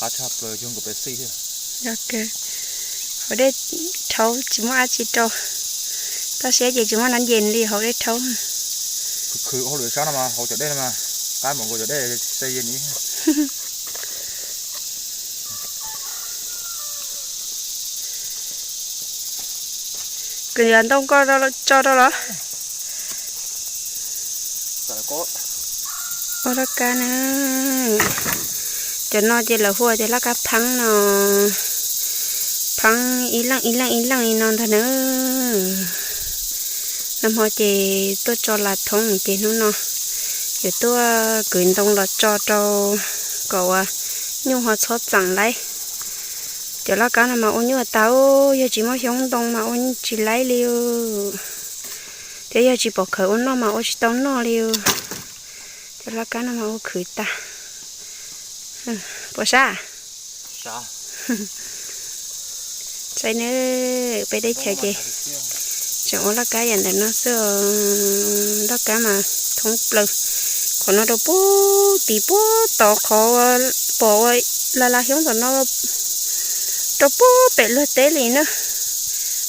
Qab tshaj plaws yog nkaus pes xij thiab. Hauv dej rhaub tsis muaj dab tsi rau. Toj siab ces tsis muaj nab nce li hauv dej rhaub. Khwv khwv ua hauj lwm sab no mas hauv cov dej no mas qab npaum nkaus cov dej xej ye ni. Kwv yog ntoo koj tso rau los? Ua laj kab na. Cov no ces lawv hu tias laj kab pheeb no. Pheeb ib leej ib leej ib leej li no ntag na. Nag hmo ces tuaj tso las thoob ces hnub no yuav tuaj kwv ntoo los tso rau kom ua nyuj ho txhob txeem laib. Cov laj kab no mas ua nyuaj tas, yog tsis muaj xyoob ntoo mas ua tsis laib li. Thiab yog tsis pom khawv ua noj mas ua tsis tau noj li. Cov laj kab no mas ua khwv tas. Puas sab? Saib nawb, peb teb chaws ces tseem ua laj kab yam ntawm no xwb. Laj kab mas thoob plaws. Qhov no rau puag tim puag tod, qhov pom ua la la xyoob tom no rau puag pem luag teb li na.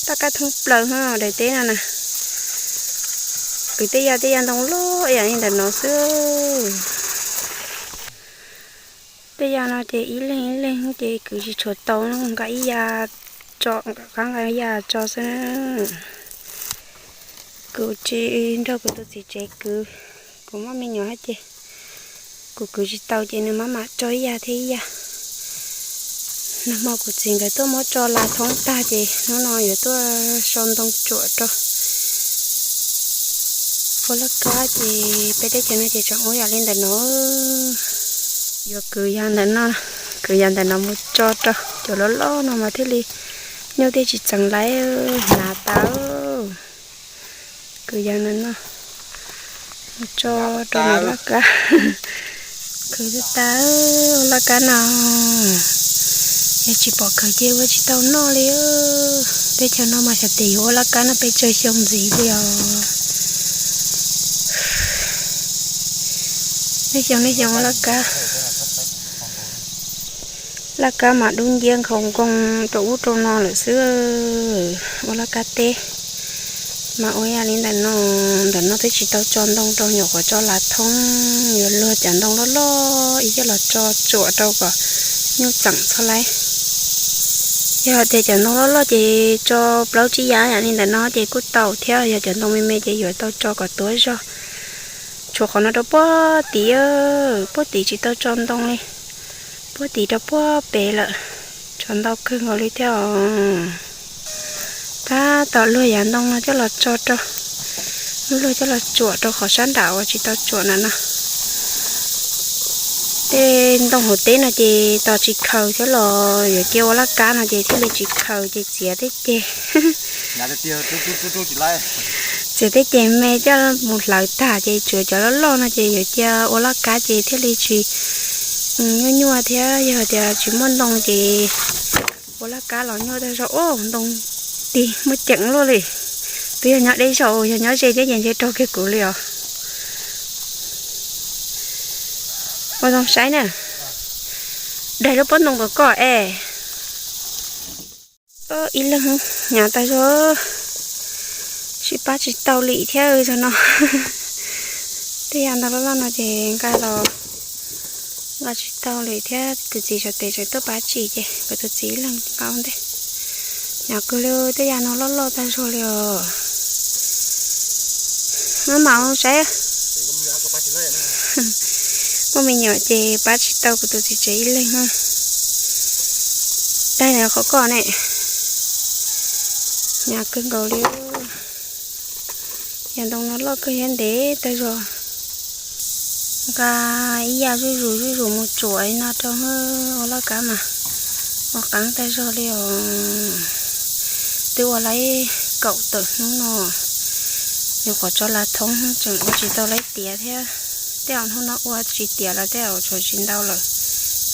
Laj kab thoob plaws daim teb no na. Kwv tej yaj tej yaj ntoo loj yam li ntawm no xwb. Tej yaj no ces ib leeg ib leeg ces kwv tsis tshua tau, nqa ib yaj tso, qab nqa ib yaj tso xwb. Kuv tsis nrog kuv tus txiv tsev kwv, kuv muaj me nyuam hab ces kuv kwv tsis tau ces nws maj mam tso ib yaj thiab ib yaj. Nag hmo kuv txiv nkawd tuaj muab tso las thoob tag ces hnub no yuav tuaj sau ntoo tsuam rau. Ua laj kab ces peb teb chaws no ces tseem ua yam li ntawm no. Yuav kwv yam ntawm no, kwv yam ntawm no mus tso rau cov loj loj no mas thiaj li nyuj thiaj tsis txeem laib, hnav tas. Kwv yam ntawm no mus tso rau ntawm laj kab. Khwv tas tas, ua laj kab no yog tsis pom khawv ces ua tsis tau noj li. Teb chaws no mas xyov tes yuav ua laj kab no pes tsawg xyoo ntxiv li os. Nej xyoo nej xyoo ua laj kab. Laj kab mas dub nciab nkhaus nkoos rau ub rau no lawm xwb. Ua laj kab teb mas ua yam li ntawm no, ntawm no twb tsis tau tso ntoo rau, nyuam qhuav tso las thoob, yuav luag cov ntoo loj loj ib yam los tso tsuam rau kom nyuj txeem txhob laib. Yog hais tias cov ntoo loj loj ces tso plaub tsib yam yam li ntawm no ces kuj tau thiab, yog cov ntoo me me ces yuav tau tso kom tuav zog. Tshuav qhov no rau puag tid, puag tid tsis tau tso ntoo li. Puag tid rau puag pem lawm, tshuav ntau kawg nkaus li thiab os. Tab tom luag yav ntoo no coj los tso rau, luag coj los tsuam rau qhov sab nram uas tsis tau tsuam ntawm no. Tej ntoo hauv teb no ces tos tsis khaws thiab los yuav cia ua laj kab no ces thiaj li tsis khaws ces txiav tej ceg. Txiav tej ceg me coj mus hlawv tag ces tsuav cov loj loj no ces yuav cia ua laj kab ces thiaj li tsis nyuaj nyuaj thiab. Yog tias tsis muaj ntoo ces ua laj kab los nyuaj tag zog. Ntoo tig muaj ceem luaj li. Twb yog nyob deb zog, yog nyob ze thiab ces ntshe raug kiag kuv li os. Ua zoo saib na. Daig lub pob ntoo kom koj es. Ib leeg hnyav tas zog, sib pab tsis tau li thiab zaum no. Tej yam ntau loj loj no ces nqa los nqa tsis tau li thiab, kuv txiv sawv tes tseem tuaj pab tsim ces kuv tus txiv ib leeg nqa ua ntej. Hnyav kawg li, tej yam no loj loj tag zog li os. Muab mam saib. Muaj me nyuam ces pab tsis tau kuv tus txiv tsev ib leeg. Daig nws qhov koj ne. Hnyav kawg nkaus li. Yam ntoo no loj kawg thiab ntev tag zog. Nqa ib yam zuj zus zuj zus mus tsuam li no rau ua laj kab mas ua qeeb tag zog li os. Twb ua laib kaum tawm hnub no, nyuam qhuav tso las thoob tseem ua tsis tau laib tiav thiab. Tej zaum hnub no ua tsis tiav lawm, tej zaum tshuav tsis ntau lawm.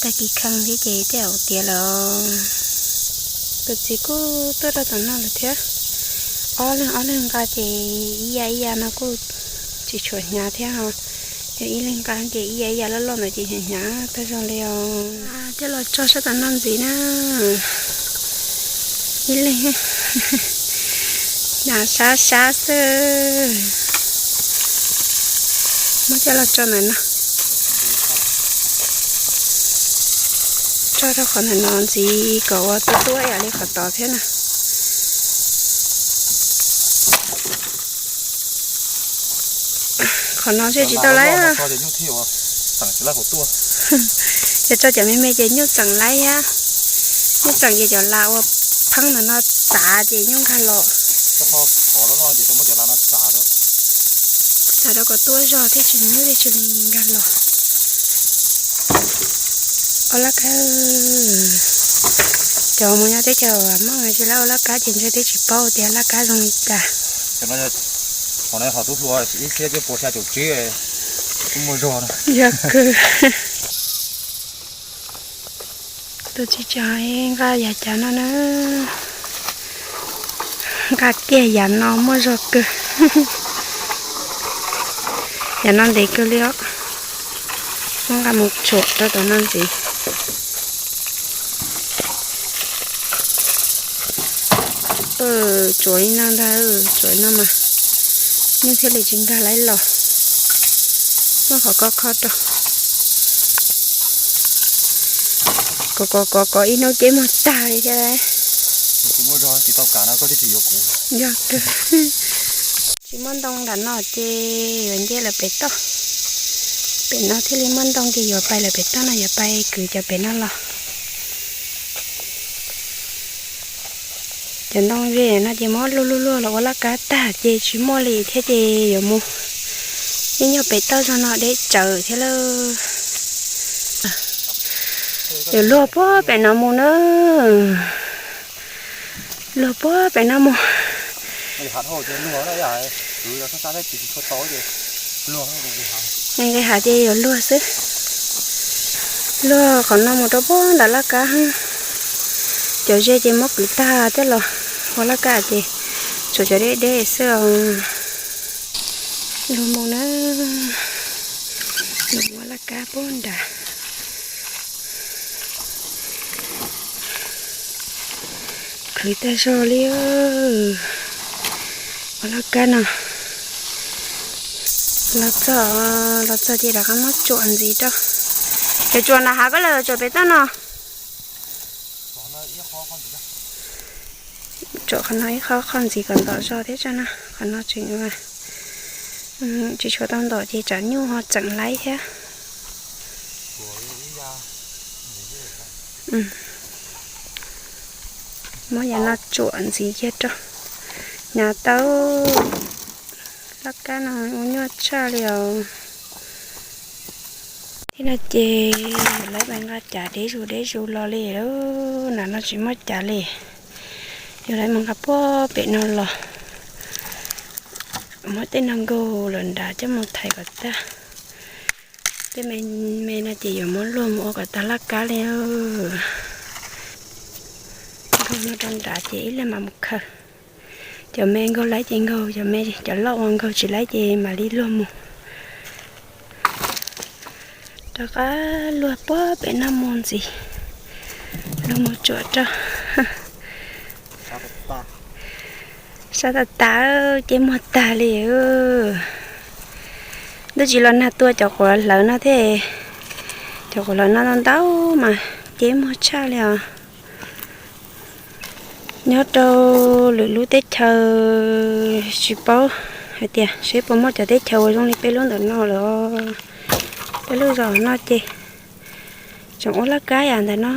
Tag kis kheej thiab ces tej zaum tiav lawm. Kuv txiv kuj tuaj rau tom no lawm thiab. Ob leeg ob leeg nqa ces ib yam ib yam no kuj tsis tshua hnyav thiab os. Ces ib leeg nqa ces ib yam ib yam loj loj ntawd ces hnyav hnyav tag zog li os. Coj los tso sab tom no ntxiv na. Ib leeg na, sab sab xwb. Muab coj los tso ntawm no. Tso rau qhov ntawm no ntxiv kom ua tuab tuab yam li qhov tod thiab na. Qhov no ntshe tsis tau laib. Ces tso cov me me ces nyuj txeem laib thiab. Nyuj txeem ces cov las uas pheeb ntawm no txav ces nyuj nkag los. Txav rau kom tuab zog thiaj tsis nyuj thiaj tsis nkag los. Ua laj kab, cov mus nyob teb chaws Hmoob tsis lab ua laj kab ces ntshe twb tsis paub tias laj kab zoo li cas. Qhov no qhov tub hluas ib txhiab cuaj puas xya caum tsib, kuj muaj zog no. Yog kawg. Tus tsis tso nqa yam cav no na. Nqa kiag yam no muaj zog kawg. Yam no ntev kawg li os. Muab nqa mus tsuam rau tom no ntxiv. Tsuam li no ntag, tsuam li no mas nyuj thiaj li tsis nkag laib los. Muab qhov ko kho rau. Kov kov kov kov ib hnub ceb muag tag li thiab. Yog kawg. Tsis muaj ntoo nram no ces yuav nce lawm pem toj. Pem no thiaj li muaj ntoo ces yuav pais lawm pem toj no, yuav pais kwv cov pem no los. Cov ntoo ze no ces muab luaj luaj luaj los ua laj kab tag ces tsis muaj li thiab ces yuav mus ib nyuag pem toj zog no deb tsawv thiab lawm. Yuav luag puag pem no mus na. Luag puag pem no mus. Nqis hav ces yuav luag xwb. Luag qhov no mus rau puag nram laj kab. Cov ze ces muab kwv tag thiab los ua laj kab ces tshuav cov deb deb xwb os. Luag mus na, luag mus ua laj kab puag nrad. Khwv tag zog li. Ua laj kab no los txog, los txog ces rov qab muab tsuam ntxiv rau. Yog tsuam nram hav koj los tsuam pem toj no? Tsuam qhov no ib qho qhov ntxiv kom ntom zog thiab tso na. Qhov no tseem tsis tshua tau ntom ces tsam nyuj ho txeem laib thiab. Muab yam no tsuam ntxiv kiag rau. Hnyav tau, laj kab no ua nyuaj tshaj li os. Thiab no ces lawv mas nqa cav deb zus deb zus los li lawm, nram no tsis muaj cav li. Yog lawv mas nqa puag pem no los, muab tej no nkaug lawm nrad coj mus thaiv kom tag. Tej me me no ces yuav muab luag mus ua kom tag laj kab li. Nkaug no rau nrad ces ib leeg mam mus khaws. Cov me nkaug laib ces nkaug, cov me cov loj uas nkaug tsis laib ces mam li luag mus. Rov qab luag puag pem no mus ntxiv, luag mus tsuam rau. Sab tas tas, ceb muag tag li. Ntuj tsis los nag tua cov quav hlawv no thiab. Cov quav hlawv no ntau ntau mas ceb muag tshaj li os. Nyob rau lwm lub teb chaws tsis paub hais tias seb puas muaj cov teb chaws uas zoo li peb lub ntawm no lawm. Peb lub zos no ces tseem ua laj kab yam ntawm no.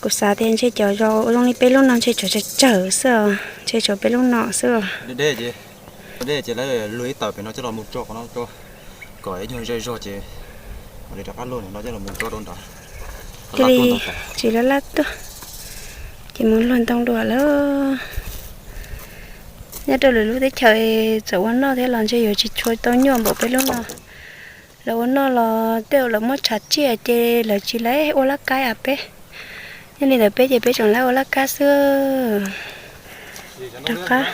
Kuv xav tias ntshe cov zos ua zoo li peb lub no ntshe tshuav tsawg tsawg xwb os, ntshe tshuav peb lub no xwb os. Dej ces lawv luag ib tawm pem no coj los mus tso qhov no tso, kom ib nyuag ze zog ces mam li rov qab luag no coj los mus tso rau nrad. Cia li tsis laj laj tuaj, ces mus luag ntoo dua lawm. Nyob rau lwm lub teb chaws txawm ua noj thiab los ntshe yuav tsis tshua tau nyuaj npaum peb lub no. Lawv ua noj los tej zaum lawv muab tshav tsiaj ces lawv tsis laib ua laj kab as peb. Yog li ntawd peb ces peb tseem laib ua laj kab xwb. Rov qab,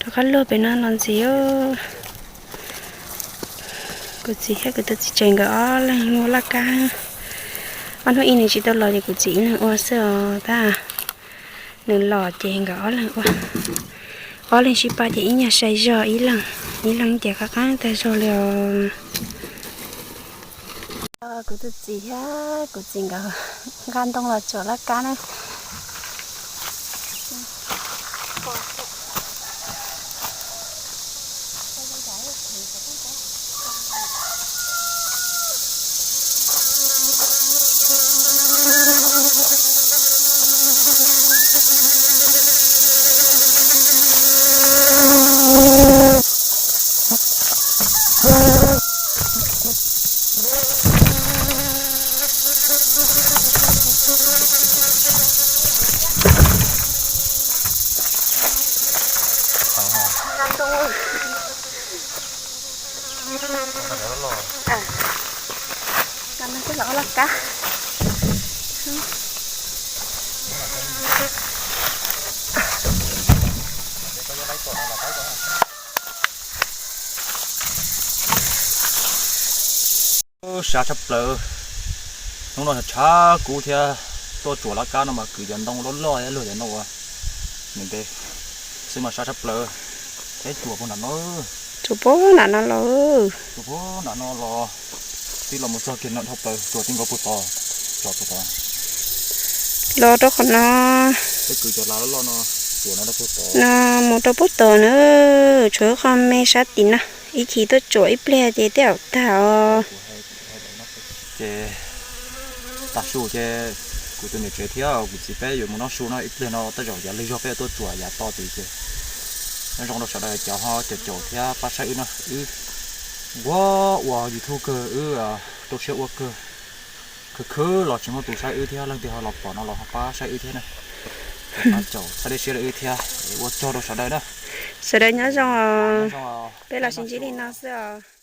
rov Qab luaj pem no los ntxiv. Kuv txiv thiab kuv tus txiv tsev nkawd ob leeg ua laj kab. Ob hnub ib nws tsis tau los ces kuv txiv ib leeg ua xwb os tab. Nws los ces nkawd ob leeg ua. Ob leeg sib pab ces ib nyuag sai zog ib leeg, ib leeg ces qab qab tag zog li os. Kuv tus txiv thiab kuv txiv nkawd nqa ntoo los tsuam laj kab na. Sab tshaj plaws. Hnub no tshav kub thiab, tuaj tsuam laj kab no mas kwv cov ntoo loj loj thiab luag cov ntoo uas nws ntev xwb mas sab tshaj plaws. Thiab tsuam puag nram no, tsuam puag nram no los, tsuam puag nram no los, twb los mus txog kiag no dhau plaws, tsuam twb nkaus puag tod, tsuam puag tod. Los rau qhov no, twb kwv cov lav loj loj no, tsuam no rau puag tod, no mus rau puag tod na. Tshuav qhov me sab tim no, ib chim tuaj tsuam ib pliag ces tej zaum tag os. Ces tav su ces kuv tus niam tsev thiab kuv txiv peb yuav mus noj su no, ib pliag no tej zaum yav lwg zog peb yuav tuaj tsuam yav to tid ces nyob zoo rau sawv daws cov ho caum caum thiab pab saib wb no, wb nquag ua YouTube kawg, wb rau siab ua kawg, khwv khwv los tsis muaj tus saib wb thiab, leej twg ho los pom no los ho pab saib wb thiab na. Pab caum txhawb dej siab rau wb thiab, ua tsaug rau sawv daws na. Sawv daws nyob zoo os, peb los sib ntsib li no xwb os.